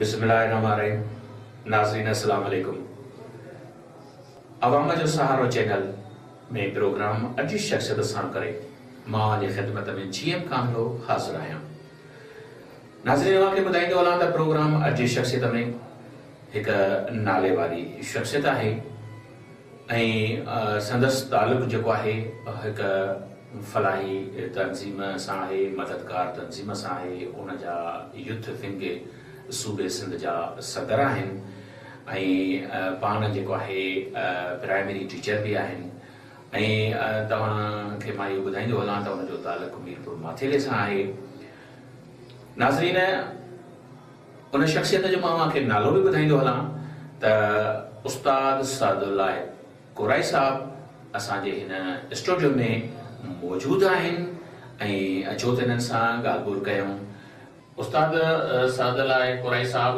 بسم الله الرحمٰن الرحيم ناظرين السلام عليڪم عوام جو سهارو چينل ۾ پروگرام اڄ جي شخصيت ساڻ ڪري مان اوهان جي خدمت ۾ جي ايم ڪانهلو حاضر آهيان ناظرين اوهان کي ٻڌائيندو هلان ته پروگرام اڄ جي شخصيت ۾ هڪ نالي واري شخصيت آهي ۽ سندس تعلق جيڪو آهي هڪ فلاحي تنظيم سان آهي، مددگار تنظيم سان آهي، ان جا يوٿ ونگ صوبي سنڌ جا صدر آهن ۽ پاڻ جيڪو آهي پرائمري ٽيچر به آهن ۽ توهان کي مان اهو ٻڌائيندو هلان ته ان جو تعلق ميرپور ماٿيلي سان آهي. ناظرين! ان شخصيت جو مان اوهان کي نالو به ٻڌائيندو هلان ته استاد سعد الله ڪورائي صاحب اسان جي هن اسٽوڊيو ۾ موجود آهن ۽ اچو ته انهن سان ڳالهه ٻولهه ڪيون. استاد سعد الله ڪورائي صاحب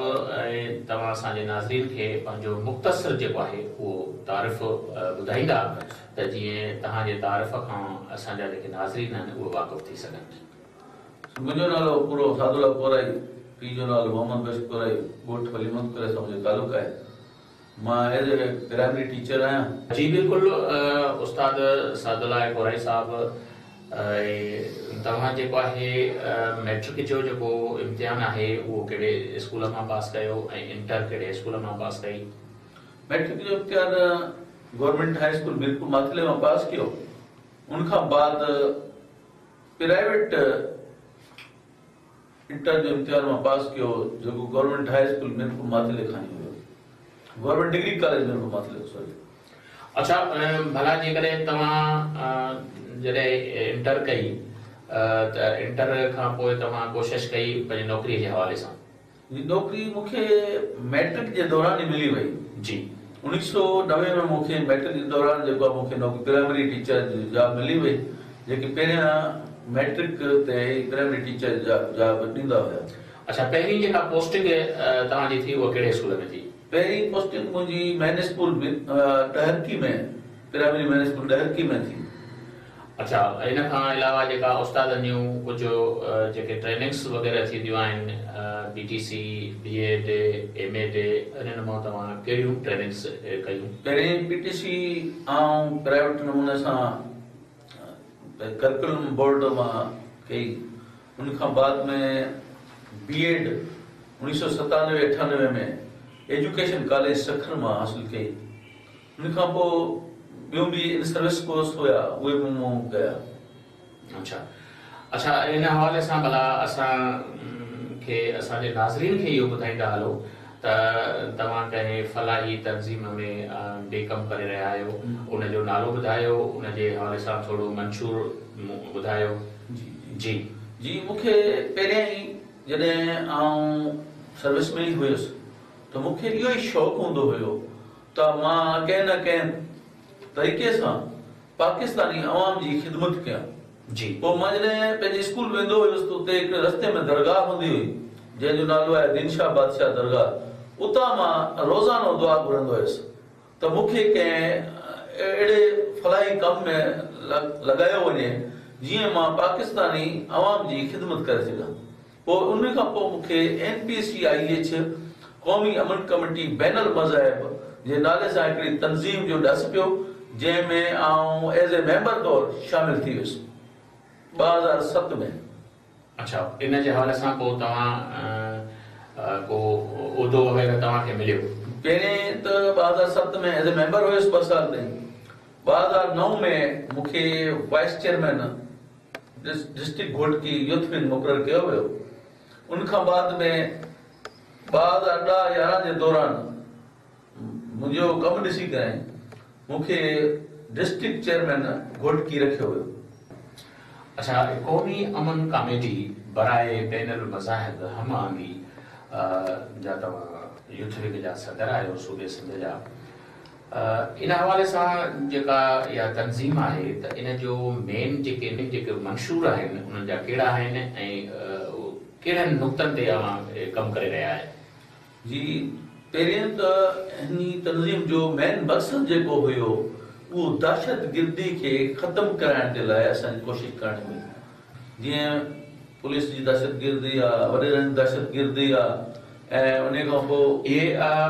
توهان اسان جي ناظرين کي پنهنجو مختصر جيڪو آهي اهو تعارف ٻڌائيندا ته جيئن توهان جي تعارف کان اسان جا جيڪي ناظرين آهن اهي واقف ٿي سگهن. منهنجو نالو پورو سعد الله ڪورائي، پيء جو نالو محمد بخش ڪورائي، ڳوٺ ولي محمد ڪورائي سان منهنجو تعلق آهي. مان ايز اي پرائمري ٽيچر آهيان. جي بلڪل استاد سعد الله ڪورائي صاحب توهان جيڪو آهي ميٽرڪ جو جيڪو امتحان آهي اهو ڪهڙي اسڪول مان پاس ڪيو ۽ انٽر ڪهڙي اسڪول مان پاس ڪئي؟ ميٽرڪ جو امتحان گورنمينٽ هاء اسڪول ميرپور ماٿيلي مان پاس ڪيو ان کان بعد پرائيويٽ انٽر جو امتحان مان پاس ڪيو جيڪو گورنمينٽ هاء اسڪول ميرپور ماٿيلي کان ئي هيو government degree college Mirpur Mathelo sorry. اڇا ڀلا جيڪڏهن توهان جڏهن انٽر ڪئي ته انٽر کان پوء توهان ڪوشش ڪئي پنهنجي نوڪري جي حوالي سان؟ جي نوڪري مون کي مئٽرڪ جي دوران ئي ملي وئي. جي. 1990 ۾ مون کي مئٽرڪ جي دوران جيڪو آهي مون کي نوڪري پرائمري ٽيچر جي جاب ملي وئي جيڪي پهريان مئٽرڪ تي ئي پرائمري ٽيچر جا جاب ڏيندا هيا. اڇا پهرين جيڪا پوسٽنگ توهان جي ٿي اها ڪهڙي اسڪول ۾ ٿي؟ پهرين پوسٽنگ منهنجي main school Daharki ۾ primary main school Daharki ۾ ٿي. اڇا ان کان علاوه جيڪا استادن جون ڪجهه جيڪي ٽريننگس وغيره ٿينديون آهن P T C, B Ed, M Ed انهن مان توهان ڪهڙيون ٽريننگس ڪيون؟ پهرين پي ٽي سي آئون پرائيويٽ نموني سان ڪريڪولم بورڊ مان ڪئي ان کان بعد ۾ B Ed 1997 98 ۾ education college Sukkur مان حاصل ڪئي. ان کان پوء ٻيون به ان سروس ڪورس هيا اهي به مون ڪيا. اڇا اڇا ان حوالي سان ڀلا اسان کي اسان جي ناظرين کي اهو ٻڌائيندا هلو ته توهان ڪنهن فلاحي تنظيم ۾ به ڪم ڪري رهيا آهيو ان جو نالو ٻڌايو ان جي حوالي سان ٿورو منشور ٻڌايو. جي جي. جي مون کي پهريان ئي جڏهن آئون سروس ۾ ئي هيس ته مون کي اهو ئي شوق هوندو هيو ته مان ڪنهن نه ڪنهن طريقي سان پاڪستاني عوام جي خدمت ڪيان. جي. پوء مان جڏهن پنهنجي اسڪول ويندو هيس ته اتي هڪ رستي ۾ درگاهه هوندي هئي، جنهن جو نالو آهي دين شاهه بادشاهه درگاهه. اتان مان روزانو دعا گهرندو هيس ته مون کي ڪنهن اهڙي فلاحي ڪم ۾ لڳايو وڃي، جيئن مان پاڪستاني عوام جي خدمت ڪري سگهان. پوء ان کان پوء مون کي N P C I H, قومي امن ڪميٽي بين المذاهب، جي نالي سان هڪڙي تنظيم جو ڏس پيو، جنهن ۾ آئون ايز اي ميمبر طور شامل ٿي ويس. 2007 ۾. اڇا ان جي حوالي سان پوء توهان ڪو عهدو وغيره توهان کي مليو؟ پهرين ته 2007 ۾ ايز اي ميمبر هيس ٻه سال تائين. 2009 ۾ مون کي vice chairman district Ghotki youth wing مقرر ڪيو ويو. ان کان بعد ۾ 2010 11 جي دوران منهنجو ڪم ڏسي ڪري مون کي ڊسٽرڪٽ چيئرمين گهوٽڪي رکيو ويو. اڇا قومي امن ڪاميٽي براء بين المذاهب هم آهنگي جا توهان يوٿ ونگ جا صدر آهيو صوبي سنڌ جا. ان حوالي سان جيڪا اها تنظيم آهي ته ان جو مين جيڪي جيڪي منشور آهن انهن جا ڪهڙا آهن ۽ ڪهڙن نقطن تي اوهان ڪم ڪري رهيا آهيو؟ جي پهرين ته هن تنظيم جو مين مقصد جيڪو هيو اهو دهشتگردي کي ختم ڪرائڻ جي لاء اسان جي ڪوشش ڪرڻي هئي جيئن پوليس جي دهشتگردي آ وڏيرن جي دهشتگردي آ. ۽ انهي کان پوء. اهي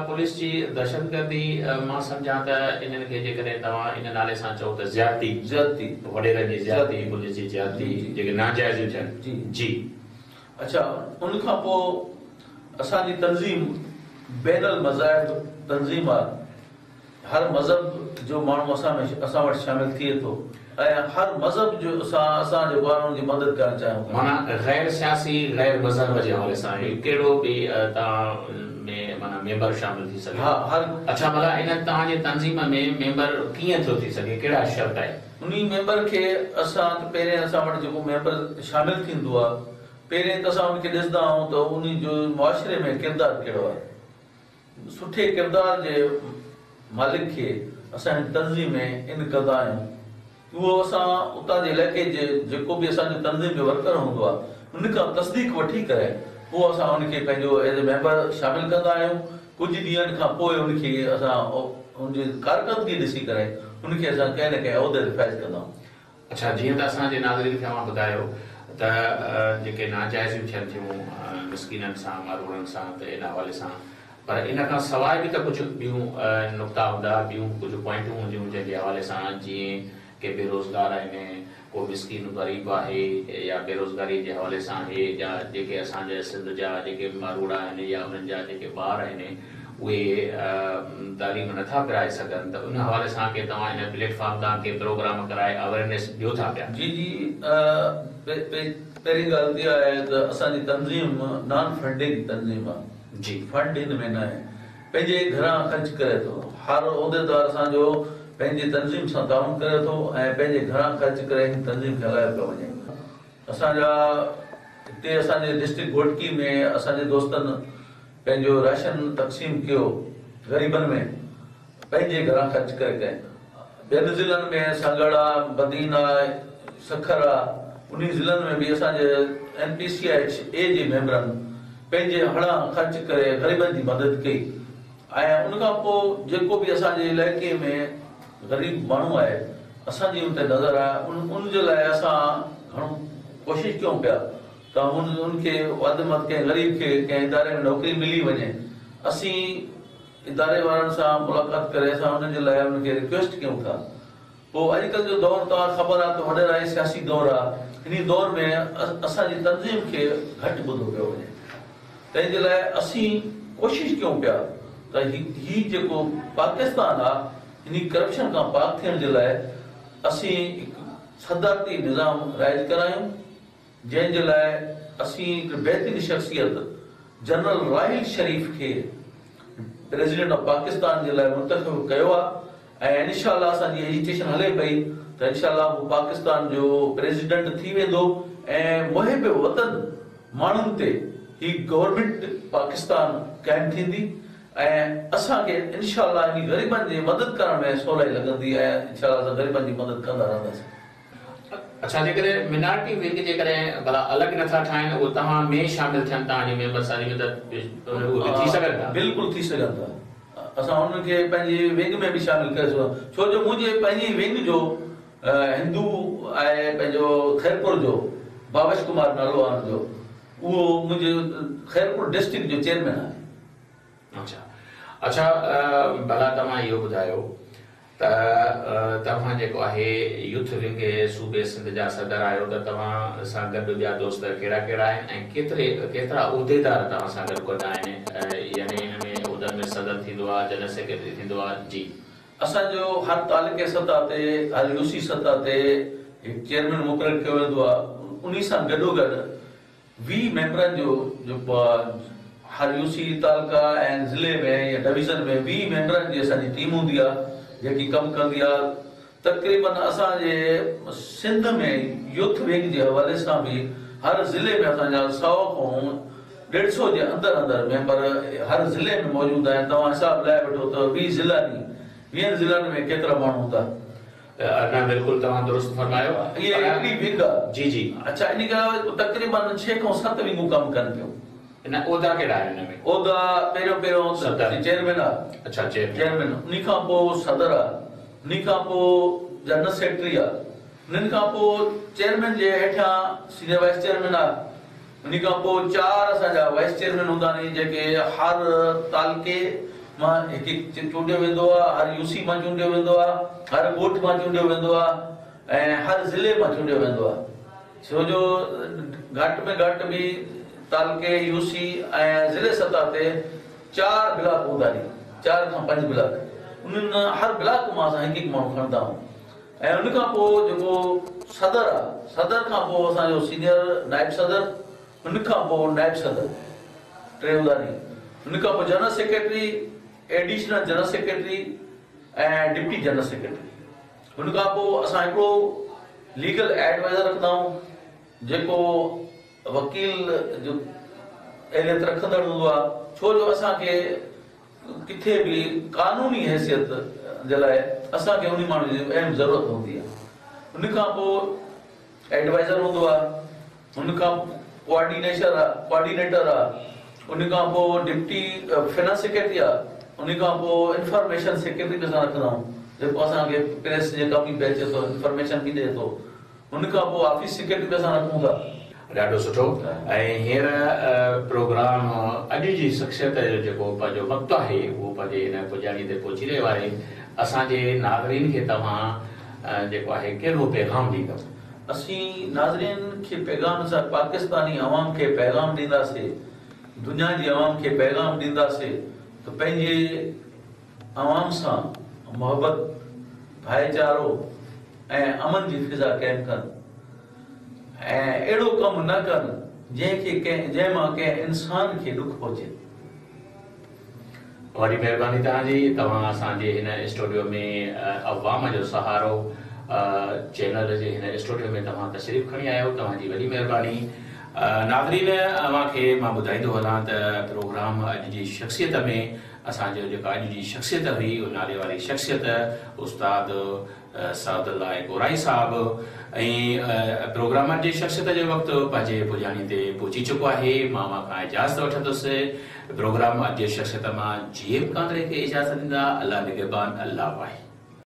پوليس جي دهشتگردي مان سمجهان ته انهن کي جيڪڏهن توهان ان نالي سان چئو ته زيادتي. زيادتي. وڏيرن جي زيادتي، پوليس جي زيادتي جيڪي ناجائزيون ٿين. جي. جي. اڇا ان کان پوء اسان جي تنظيم بين المذاهب تنظيم آ. هر مذهب جو ماڻهو اسان ۾ اسان وٽ شامل ٿئي ٿو ۽ هر مذهب جو سان اسان جيڪو آهي ان جي مدد ڪرڻ چاهيون ٿا. معنيٰ غير سياسي غير مذهب جي حوالي سان هي ڪهڙو به توهان ۾ معنيٰ ميمبر شامل ٿي سگهي ها ٿو. هر. اڇا ڀلا ان توهان جي تنظيم ۾ ميمبر ڪيئن ٿو ٿي سگهي ڪهڙا شرط آهن؟ انهي ميمبر کي اسان ته پهرين اسان وٽ جيڪو ميمبر شامل ٿيندو آهي پهرين ته اسان ان کي ڏسندا آهيون ته انهي جو معاشري ۾ ڪردار ڪهڙو آهي. سٺي ڪردار جي مالڪ کي اسان هن تنظيم ۾ ان ڪندا آهيون. اهو اسان اتان جي علائقي جي جيڪو به اسان جو تنظيم جو ورڪر هوندو آهي ان کان تصديق وٺي ڪري پوء اسان ان کي پنهنجو ايز اي ميمبر شامل ڪندا آهيون. ڪجهه ڏينهن کان پوء ان کي اسان ان جي ڪارڪردگي ڏسي ڪري ان کي اسان ڪنهن نه ڪنهن عهدي تي فائز ڪندا آهيون. اڇا جيئن ته اسان جي ناظرين کي اوهان ٻڌايو ته جيڪي ناجائزيون ٿين ٿيون مسڪينن سان ماروئڙن سان ته ان حوالي سان پر ان کان سواء به ته ڪجهه ٻيون نقطا هوندا ٻيون ڪجهه پوائنٽون هونديون جنهن جي حوالي سان جيئن ڪي بيروزگار آهن ڪو مسڪين غريب آهي يا بيروزگاري جي حوالي سان آهي يا جيڪي اسان جي سنڌ جا جيڪي ماروئڙا آهن يا انهن جا جيڪي ٻار آهن اهي تعليم نه ٿا پرائي سگهن ته ان حوالي سان ڪي توهان ان پليٽ فارم تان ڪي پروگرام ڪرائي اويرنيس ڏيو ٿا پيا؟ جي جي پهرين ڳالهه ته اها آهي ته اسان جي تنظيم نان فنڊنگ تنظيم آهي جي. فنڊ هن ۾ ناهي پنهنجي گهران خرچ ڪري ٿو هر عهديدار اسان جو پنهنجي تنظيم سان تعاون ڪري ٿو ۽ پنهنجي گهران خرچ ڪري هن تنظيم کي هلايو پيو وڃي اسان جا هتي اسان جي ڊسٽرڪٽ گهوٽڪي ۾ اسان جي دوستن پنهنجو راشن تقسيم ڪيو غريبن ۾ پنهنجي گهران خرچ ڪري ڪري ٻين ضلعن ۾ سانگهڙ آ بدين آ سکر آ انهي ضلعن ۾ به اسان جي N P C H A جي ميمبرن پنهنجي هڙان خرچ ڪري غريبن جي مدد ڪئي ۽ ان کان پوء جيڪو به اسان جي علائقي ۾ غريب ماڻهو آهي اسان جي ان تي نظر آهي ان جي لاء اسان گهڻو ڪوشش ڪيون پيا ته هن ان کي وڌ ۾ وڌ ڪنهن غريب کي ڪنهن اداري ۾ نوڪري ملي وڃي اسين اداري وارن سان ملاقات ڪري اسان انهن جي لاء انهن کي رڪويسٽ ڪيون ٿا پوء اڄڪلهه جو دور توهان کي خبر آهي ته وڏيرائي سياسي دور آهي انهي دور ۾ اسان جي تنظيم کي گهٽ ٻڌو پيو وڃي تنهن جي لاء اسين ڪوشش ڪيون پيا ته هي جيڪو پاڪستان آهي انهي ڪرپشن کان پاڪ ٿيڻ جي لاء اسين هڪ صدارتي نظام رائج ڪرايون. جنهن جي لاء اسين هڪ بهترين شخصيت جنرل راحيل شريف کي پريزيڊنٽ آف پاڪستان جي لاء منتخب ڪيو آهي ۽ انشاء الله اسان جي ايجيٽيشن هلي پئي ته انشاء الله هو پاڪستان جو پريزيڊنٽ ٿي ويندو ۽ محب وطن ماڻهن تي هي گورنمينٽ پاڪستان قائم ٿيندي ۽ اسان کي انشاء الله انهي غريبن جي مدد ڪرڻ ۾ سولائي لڳندي ۽ انشاء الله اسان غريبن جي مدد ڪندا رهنداسين. اڇا جيڪڏهن مينارٽي ونگ جيڪڏهن ڀلا الڳ نه ٿا ٺاهن اهو توهان ۾ شامل ٿين توهان جي ميمبر سازي ۾ ته اهي به ٿي سگهن ٿا. بلڪل ٿي سگهن ٿا اسان انهن کي پنهنجي ونگ ۾ به شامل ڪري سگهون ٿا ڇو جو منهنجي پنهنجي ونگ جو هندو آهي پنهنجو خيرپور جو ڀاوش ڪمار نالو آهي ان جو اهو منهنجي خيرپور ڊسٽرڪٽ جو چيئرمين آهي. اڇا اڇا ڀلا توهان اهو ٻڌايو ته توهان جيڪو آهي يوٿ ونگ صوبي سنڌ جا صدر آهيو ته توهان سان گڏ ٻيا دوست ڪهڙا ڪهڙا آهن ۽ ڪيتري ڪيترا عهديدار توهان سان گڏ گڏ آهن يعني ان ۾ عهدن ۾ صدر ٿيندو آهي جنرل سيڪريٽري ٿيندو آهي جي. اسان جو هر تعلقي سطح تي هر يو سي سطح تي هڪ چيئرمين مقرر ڪيو ويندو آهي انهي سان گڏوگڏ 20 ميمبرن جو جيڪو آ هر يو سي تعلقه ۽ ضلعي ۾ يا ڊويزن ۾ 20 ميمبرن جي اسان جي ٽيم هوندي آ جيڪي ڪم ڪندي آ تقريبن اسان جي سنڌ ۾ يوٿ ونگ جي حوالي سان به هر ضلعي ۾ اسان جا سئو کان ڏيڍ سئو جي اندر اندر ميمبر هر ضلعي ۾ موجود آهن توهان حساب لائي وٺو ته 20 ضلعا ني ويهن ضلعن ۾ ڪيترا ماڻهو هوندا. نه بلڪل توهان درست فرمايو. هيء هڪڙي ونگ آ. جي جي. اڇا ان کان علاوه تقريبن ڇهه کان ست ونگون ڪم ڪن پيون. نه عهدا ڪهڙا آهن ان ۾؟ عهدا پهريون پهريون صدر. چيئرمين آ. اڇا چيئرمين. چيئرمين انهي کان پوء صدر آ انهي کان پوء جنرل سيڪريٽري آ انهن کان پوء چيئرمين جي هيٺيان سينيئر وائيس چيئرمين آ. انهي کان پوء چار اسان جا وائيس چيئرمين هوندا آهن جيڪي هر تعلقي مان هڪ هڪ چونڊيو ويندو آهي، هر يو سي مان چونڊيو ويندو آهي، هر ڳوٺ مان چونڊيو ويندو آهي ۽ هر ضلعي مان چونڊيو ويندو آهي. ڇو جو گهٽ ۾ گهٽ به تعلقي، يو سي ۽ ضلعي سطح تي چار بلاڪ هوندا آهن، چار کان پنج بلاڪ، انهن هر بلاڪ مان اسان هڪ هڪ ماڻهو کڻندا آهيون ۽ ان کان پوء جيڪو صدر آهي، صدر کان پوء اسان جو سينيئر نائب صدر، ان کان پوء نائب صدر، ٽي هوندا آهن، ان کان پوء general secretary, additional general secretary ۽ deputy general secretary. ان کان پوء اسان هڪڙو ليگل ايڊوائيزر رکندا آهيون جيڪو وڪيل جو اهليت رکندڙ هوندو آهي ڇو جو اسان کي ڪٿي به قانوني حيثيت جي لاء اسان کي انهي ماڻهو جي اهم ضرورت هوندي آهي. ان کان پوء ايڊوائيزر هوندو آهي، ان کان ڪوآرڊينيشر آهي، ڪوآرڊينيٽر آهي، ان کان پوء ڊپٽي فنانس سيڪريٽري آهي، ان کان پوء انفارميشن سيڪريٽري به اسان رکندا آهيون جيڪو اسان کي پريس جي ڪم به اچي ٿو، انفارميشن به ڏئي ٿو، ان کان پوء آفيس سيڪريٽري به اسان رکون ٿا. ڏاڍو سٺو ۽ هينئر پروگرام اڄ جي شخصيت جو جيڪو پنهنجو وقت آهي اهو پنهنجي هن پڄاڻي تي پهچي رهيو آهي اسان جي ناظرين کي توهان جيڪو آهي ڪهڙو پيغام ڏيندؤ؟ اسين ناظرين کي پيغام سان پاڪستاني عوام کي پيغام ڏينداسي دنيا جي عوام کي پيغام ڏينداسي ته پنهنجي عوام سان محبت ڀائيچارو ۽ امن جي فضا قائم ڪن ۽ اهڙو ڪم نه ڪن جنهن کي ڪنهن جنهن مان ڪنهن انسان کي ڏک پهچي. وڏي مهرباني توهان جي توهان اسان جي هن اسٽوڊيو ۾ عوام جو سهارو چينل جي هن اسٽوڊيو ۾ توهان تشريف کڻي آيو توهان جي وڏي مهرباني ناظرين اوهان کي مان ٻڌائيندو هلان ته پروگرام اڄ جي شخصيت ۾ اسان جو جيڪا اڄ جي شخصيت هئي اهو نالي واري شخصيت استاد سعد الله ڪورائي صاحب ۽ پروگرام اڄ جي شخصيت جو وقت پنهنجي پڄاڻي تي پهچي چڪو آهي مان اوهان کان اجازت وٺندس پروگرام اڄ جي شخصيت مان جي ايم ڪانڌڙي کي اجازت ڏيندا الله نگهبان الله واهي.